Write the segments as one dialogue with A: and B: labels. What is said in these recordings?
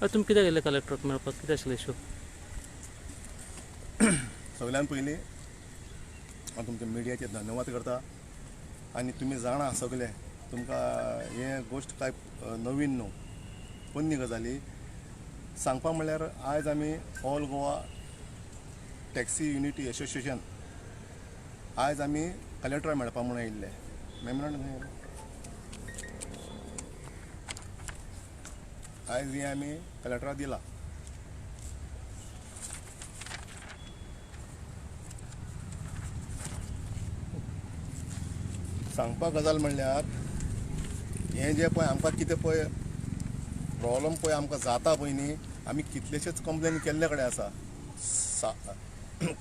A: तुमी कित्याक गेले कलेक्टराक मेळपाक? कितें आशिल्लें इशू?
B: सगळ्यान पयलीं हांव तुमच्या मिडियाचे धन्यवाद करता आनी तुमी जाणा सगळे तुमकां हे गोश्ट कांय नवीन न्हू, पोन्नी गजाली सांगपा म्हणल्यार आयज आमी all Goa taxi unity association आयज आमी कलेक्टराक मेळपा म्हणून आयिल्ले. मेमोरंडम आयज हें आमी कलेक्टराक दिला. सांगपा गजाल म्हणल्यार हें जें पळय आमकां कितें पळय प्रॉब्लम पळय आमकां जाता पळय न्ही, आमी कितलेशेच कंप्लेन केल्ले कडेन आसा.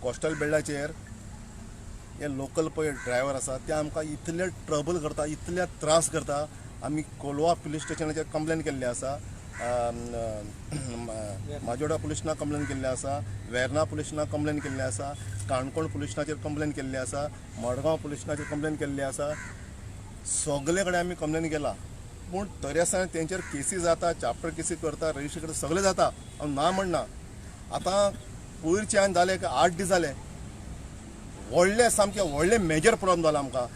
B: कोस्टल बेल्टाचेर हे लोकल पळय ड्रायवर आसा ते आमकां इतले ट्रबल करता, इतले त्रास करता. आमी कोलवा पुलीस स्टेशनाचेर कंप्लेन केल्ले आसा, माजोड्डा पुलीस स्टेशनाक कंप्लेन केल्ले आसा, वेर्ना पुलीस स्टेशनाक कंप्लेन केल्ले आसा, काणकोण पुलीस स्टेशनाचेर कंप्लेन केल्ले आसा, मडगांव पुलीस स्टेशनाचेर कंप्लेन केल्ले आसा. सगळे कडेन आमी कंप्लेन केला, पूण तरी आसतना तेंचेर केसी जाता, चाप्टर केसी करता, रजिस्टर करता, सगळें जाता. हांव ना म्हणना. आतां पयरच्यान जालें 8 दीस जाले, व्हडले सामके व्हडले मेजर प्रॉब्लम जाला आमकां.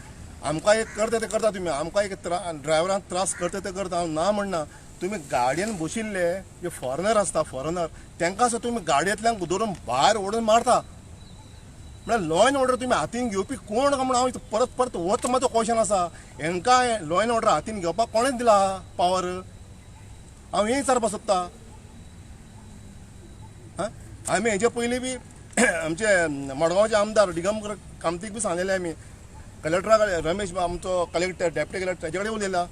B: आमकां एक करता ते करता तुमी, आमकां एक ड्रायव्हरान त्रास करता ते करता, हांव ना म्हणना. तुमी गाडयेन बशिल्ले जे फॉरेनर आसता, फॉरेनर तांकां सुद्दां तुमी गाडयेंतल्यान धरून भायर ओडून मारता. म्हळ्यार लॉ एंड ऑर्डर तुमी हातीन घेवपी कोण काय म्हूण हांव परत परत होच म्हजो क्वेश्चन आसा. हेंकां लॉ एंड ऑर्डर हातीन घेवपाक कोणें दिला पावर? हांव हें विचारपाक सोदता. आमी हेजे पयलीं बी आमचे मडगांवचे आमदार दिगंबर कामतीक बी सांगलेले आमी, कलेक्टरा कडेन रमेश आमचो कलेक्टर, डेप्युटी कलेक्टर तेजे कडेन उलयला.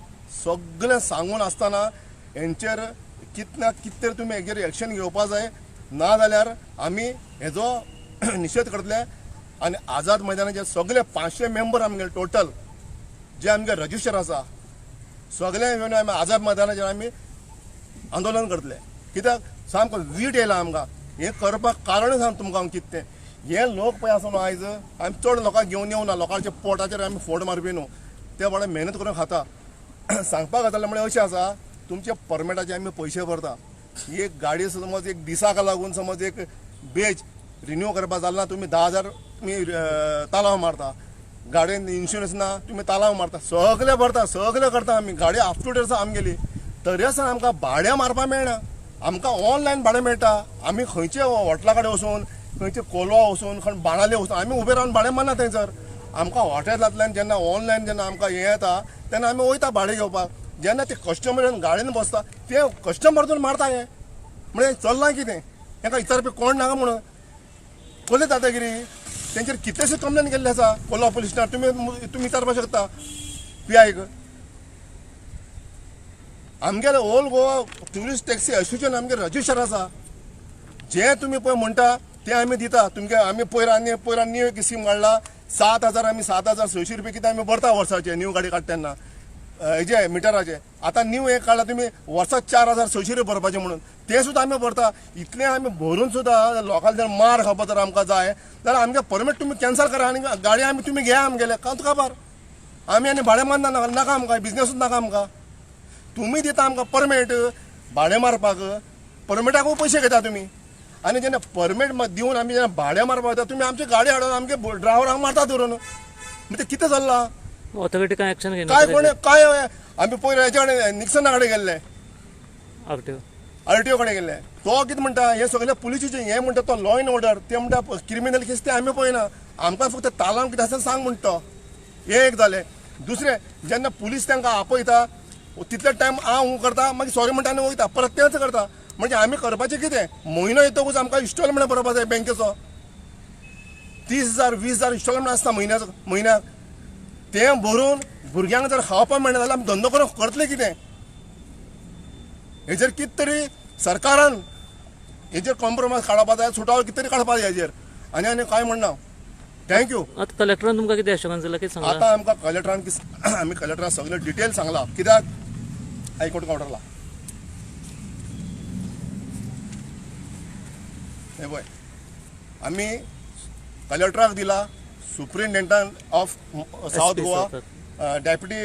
B: सगळें सांगून आसतना हेंचेर कितें ना कितें तरी तुमी हेजेर एक्शन घेवपा जाय, ना जाल्यार आमी हेजो निशेध करतले. आनी आझाद मैदानाचे सगळे 500 मेंबर आमगे टोटल जे आमगे रजिस्टर आसा सगळे येवन आमी आझाद मैदानाचेर आमी आंदोलन करतले. कित्याक सामको वीट येयला आमकां. हें करपाक कारणूच सांग तुमकां हांव कितें तें. हे लोक पळय आसा न्हू आयज आमी चड लोकांक घेवन येवना, लोकांच्या पोटाचेर आमी फोड मारपी न्हू, ते व्हडले मेहनत करून खाता. सांगपाक गजाल म्हळ्यार अशें आसा, तुमच्या परमिटाचे आमी पयशे भरता. एक गाडी समज एक दिसाक लागून समज एक बेज रिन्यू करपाक जाल ना, तुमी 10,000 तुमी तालांव मारता. गाडयेन इन्शुरन्स ना, तुमी तालांव मारता. सगळे भरता, सगळे करता आमी. गाडी अप टू डेट आसा आमगेली, तरी आसतना आमकां भाडें मारपाक मेळना. आमकां ऑनलायन भाडें मेळटा. आमी खंयचे हॉटेला कडेन वचून, खंयचे कोलवा वचून, खंय बाणाले वचून आमी उबे रावन भाडें मारना थंयसर. आमकां हॉटेलांतल्यान जेन्ना ऑनलायन जेन्ना आमकां हें येता तेन्ना आमी वयता भाडें घेवपाक. जेन्ना ते कस्टमर गाडयेन बसता ते कस्टमर धरून मारता. हें म्हणजे चल्लां कितें, हेका विचारपी कोण नाका म्हणून कसली दादागिरी. तेंचेर कितलेशे कंप्लेन केल्ले आसा कोलवा पुलीस स्टेशनार. तुमी विचारपाक शकता पी आयक. आमगेले all Goa tourist taxi association आमगे रजिस्टर आसा. जे तुमी पळय म्हणटा ते आमी दिता तुमगे. आमी पयर आनी पयर न्यू एक स्कीम काडला, 7,000 आमी 7,600 रुपया कितें आमी भरता वर्साचे न्यू गाडी काडटा तेन्ना हेजे मिटराचे. आतां न्यू एक काडला तुमी वर्साक 4,600 रुपया भरपाचे म्हणून, ते सुद्दां आमी भरता. इतलें आमी भरून सुद्दां लोकांक जर मार खावपा जर आमकां जाय जाल्यार आमगे परमिट तुमी कॅन्सल करा आनी गाडी आमी तुमी घेया आमगेले. कांत काबार आमी आनी भाडें मारना, नाका आमकां बिजनेसूच नाका आमकां. तुमी दिता आमकां परमिट भाडें मारपाक, परमिटाकूय पयशे घेता तुमी. आनी जेन्ना परमिट दिवन आमी जेन्ना भाडें मारपाक वता तुमी आमची गाडी हाडून आमगे ड्रायव्हरांक मारता धरून. म्हणजे कितें चल्लां?
A: ऑथॉरिटी काय एक्शन घेयना?
B: काय कोण काय आमी पयर हेचे कडेन निक्सना कडेन गेल्ले, आर टी ओ कडेन गेल्ले. तो कितें म्हणटा हें सगळें पुलिशीचें हें म्हणटा, तो लॉ एंड ऑर्डर, ते म्हणटा क्रिमिनल केस ते आमी पळयना, आमकां फक्त तालांव कितें आसा सांग म्हणटा तो. हें एक जालें. दुसरें जेन्ना पुलीस तांकां आपयता तितले टायम आं हूं करता, मागीर सॉरी म्हणटा आनी वयता, परत तेंच करता. म्हणजे आमी करपाचें कितें? म्हयनो येतकूच आमकां इन्स्टॉलमेंट भरपा जाय बँकेचो. 30,000 20,000 इन्स्टॉलमेंट आसता म्हयन्याचो, म्हयन्याक. तें भरून भुरग्यांक जर खावपाक मेळना जाल्यार आमी धंदो करून करतले कितें? हेजेर कितें तरी सरकारान हेजेर कॉम्प्रोमायज काडपा जाय, सुटावो कितें तरी काडपा जाय हेजेर. आनी आनी कांय म्हणना. Thank you.
A: आतां कलेक्टरान तुमकां कितें आश्वासन दिलां, कितें सांगलां?
B: आतां आमकां कलेक्टरान आमी कलेक्टरान सगळें डिटेल सांगलां. कित्याक हायकोर्ट कावंटरला हें पळय आमी कलेक्टराक दिला, superintendent of south Goa, deputy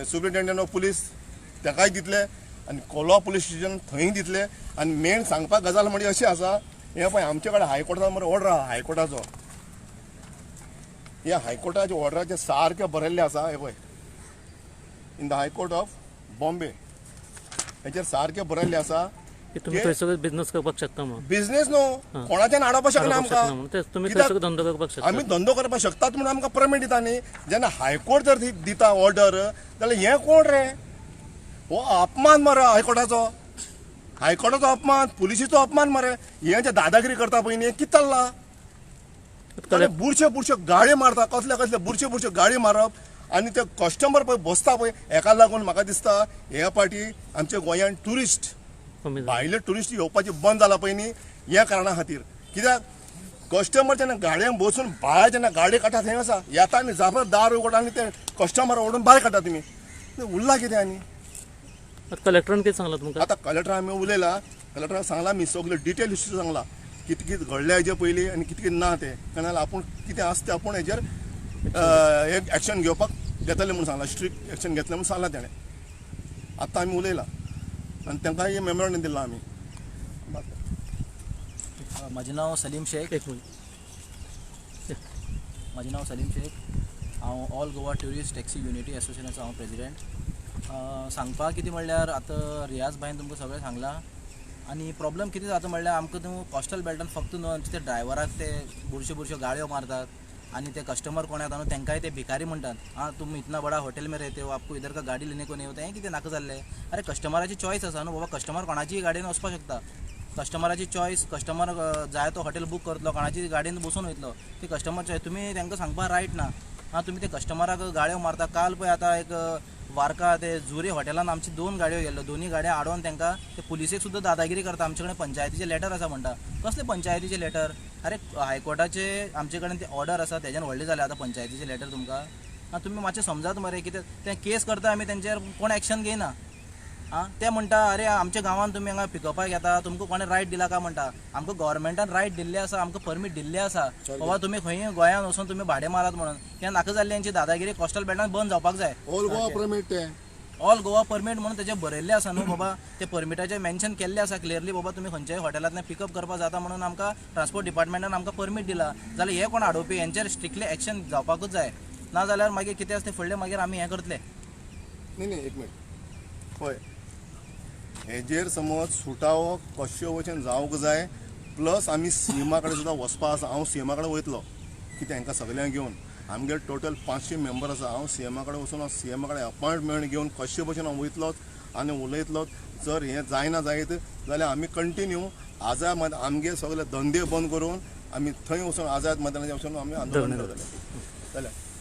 B: superintendent of police ताकाय दितले, आनी कोलवा पुलीस स्टेशन थंय दितले. आनी मेन सांगपाक गजाल म्हणजे अशी आसा, हें पळय आमचे कडेन हायकोर्टाचो मरे ऑर्डर आहा, हायकोर्टाचो, ह्या हायकोर्टाच्या ऑर्डराचें सारकें बरयल्लें आसा. हें पळय, in the High Court of Bombay, हेचेर सारकें बरयल्लें आसा.
A: की तुमी थंयसर बिझनस करपाक शकता म्हणून.
B: बिझनेस न्हू, कोणाच्यान हाडोवपाक शकना
A: करपाक शकना
B: आमकां.
A: म्हणून तेच तुमी
B: कित्याक?
A: थंयसर धंदो करपाक शकता.
B: आमी धंदो करपाक शकतात म्हणून आमकां परमीट दिता न्ही. जेन्ना हायकोर्ट जर दिता ऑर्डर जाल्यार हें कोण रे? हो अपमान मरे हायकोर्टाचो, हायकोर्टाचो अपमान, पुलिशीचो अपमान मरे. हे जे दादागिरी करता पळय न्ही, कितें चल्लां?
A: कलेक्टर
B: बुरशे बुरशे गाळी मारता, कसले कसले बुरशे बुरशे गाळी मारप आनी ते कस्टमर पळय बसता पळय, हेका लागून म्हाका दिसता हे पाटी आमच्या गोंयांत ट्युरिस्ट
A: कमी जाता.
B: भायले ट्युरिस्ट येवपाचे बंद जाला पळय न्ही, ह्या कारणा खातीर. कित्याक कस्टमर जेन्ना गाडयेन बसून भायर जेन्ना गाडी काडटा थंय आसा येता आनी जापा दार उगडटा आनी ते कस्टमर ओडून भायर काडटा तुमी, उरला कितें आनी?
A: आतां कलेक्टरान कितें सांगलां तुमकां?
B: आतां कलेक्टर आमी उलयला, कलेक्टराक सांगला आमी सगळे डिटेल इश्यू सांगला, कितें कितें घडलें हेजे पयलीं आनी कितें कितें ना तें. कारण आपूण कितें आसा तें आपूण हेजेर एक एक्शन घेवपाक घेतले म्हणून सांगला, स्ट्रिक्ट एक्शन घेतलें म्हणून सांगलां तेणें. आतां आमी उलयला आनी तांकां मेमोरंडम दिलां आमी.
C: म्हजें नांव सलीम शेख.
A: एक मिनिट.
C: म्हजें नांव सलीम शेख. हांव All Goa Tourist Taxi Unity एसोसिएशनाचो हांव प्रेजिडेंट. सांगपाक कितें म्हणल्यार आतां रियाज भाईन तुमकां सगळें सांगलां. आनी प्रॉब्लम कितें जाता म्हणल्यार आमकां न्हू कॉस्टल बेल्टान फक्त न्हू आमचे ते ड्रायव्हराक ते बुरश्यो बुरश्यो गाळयो मारतात आनी ते कस्टमर कोण येता न्हू तांकांय ते भिकारी म्हणटात. आं, तुम इतना बडा हॉटेल में रहते हो, आपको इधर का गाडी लेने को नहीं होता. हें कितें नाका जाल्लें? अरे, कस्टमराची चॉयस आसा न्हू बाबा, कस्टमर कोणाचीय गाडयेन वचपाक शकता. कस्टमराची चॉयस, कस्टमर जाय तो हॉटेल बूक करतलो, कोणाची गाडयेन बसून वयतलो, ती कस्टमर चॉयस. तुमी तांकां सांगपाक रायट ना. आं, तुमी ते कस्टमराक गाळयो मारता. काल पळय आतां एक वार्का ते जुरी हॉटेलान आमची दोन गाडयो गेल्ल्यो, दोनूय गाडयो आडोवन तांकां ते पुलिसेक सुद्दां दादागिरी करता. आमचे कडेन पंचायतीचे लेटर आसा म्हणटा. कसले पंचायतीचे लेटर? अरे, हायकोर्टाचे आमचे कडेन ते ऑर्डर आसा, तेज्यान व्हडलें जालें आतां पंचायतीचे लेटर तुमकां. आं, तुमी मातशें समजात मरे, कितें तें केस करता आमी, तेंचेर कोण एक्शन घेयना. आं, ते म्हणटा, अरे, आमच्या गांवांत तुमी हांगा पिकअपाक येता, तुमकां कोणें रायट दिला काय म्हणटा. आमकां गव्हर्मेंटान रायट दिल्ले आसा, आमकां परमीट दिल्ले आसा बाबा, तुमी खंय गोंयांत वचून तुमी भाडें मारात म्हणून. हें नाका जाल्लें, हेंची दादागिरी कोस्टल बेल्टान बंद जावपाक जाय.
B: ऑल गोवा परमीट तें.
C: ऑल गोवा परमीट म्हणून तेजें बरयल्लें आसा न्हू बाबा, ते परमिटाचें मेन्शन केल्लें आसा क्लियरली बाबा, तुमी खंयच्याय हॉटेलांतल्यान पिकअप करपाक जाता म्हणून आमकां ट्रान्सपोर्ट डिपार्टमेंटान आमकां परमीट दिला. जाल्यार हे कोण आडोवपी? हेंचेर स्ट्रिक्टली एक्शन जावपाकूच जाय, ना जाल्यार मागीर कितें आसा तें फुडलें मागीर आमी हें करतले.
B: न्ही न्ही, एक मिनट. पळय, हेजेर समज सुटावो कशे वचून जावंक जाय. प्लस आमी सीएमा कडेन सुद्दां वचपा आसा. हांव सीएमा कडेन वयतलो कितें हांकां सगल्यांक घेवन. आमगेर टोटल 500 मेंबर आसा. हांव सीएमा कडेन वचून, हांव सीएमा कडेन अपॉयंटमेंट घेवन कशे भशेन हांव वयतलोच आनी उलयतलोच. जर हें जायना जायत जाल्यार आमी कंटिन्यू आझाद मैदान आमगे सगळे धंदे बंद करून आमी थंय वचून आझाद मैदानाचेर वचून आमी आंदोलन करतले जाल्यार.